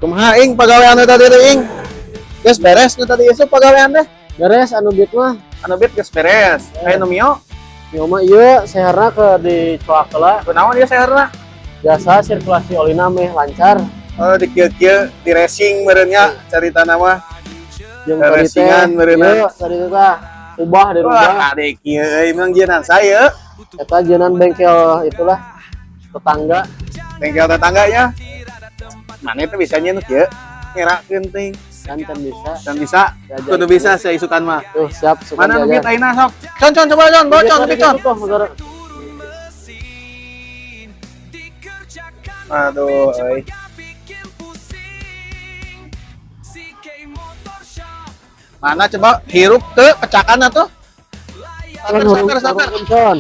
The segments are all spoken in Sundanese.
Kumaha ing pagawean nu tadi teh ing? Geus beres nu tadi isuk pagawean teh? Beres anu Beat mah. Anu Beat geus beres. Aya nu Mio? Mio mah ieu seherna ke di coak heula. Kunaon ieu seherna? Biasa sirkulasi olina meh lancar. Oh, di kieu-kieu di racing meureun nya caritana mah. Jeung tadi teh. Racingan meureunna. Ieu tadi teh tah ubah di Wah, rumah. ade kieu euy memang jieunan saya. Eta jieunan bengkel itulah tetangga. Bengkel tetangganya. Mana itu bisa nyeun kieu? Ngerakeun ting. Kan can bisa. Dan bisa, kudu bisa saya isukan mah. Tuh siap sukan. Mana nu Beat ayeuna sok? Con con coba con, bawa con, Beat con. Aduh, euy. Mana coba hirup ke pecakan atuh? Starter, starter, starter. Con.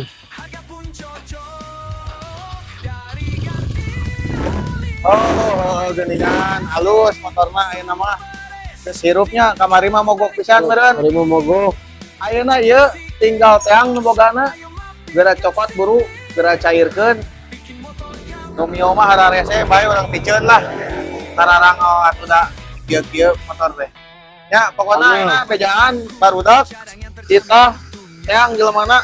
Oh, geuningan halus motor mah ayeuna mah. Geus hirupnya kamari mah mogok pisan meureun. Kamari mah mogok. Ayeuna ieu tinggal teang nu bogana. Geura cokot buru, geura cairkeun. Nu Mio mah hararese bae urang piceun lah. Tararang atuh da kieu-kieu motor teh. Ya, pokokna ayeuna bejaan barudak kita teang jelemana.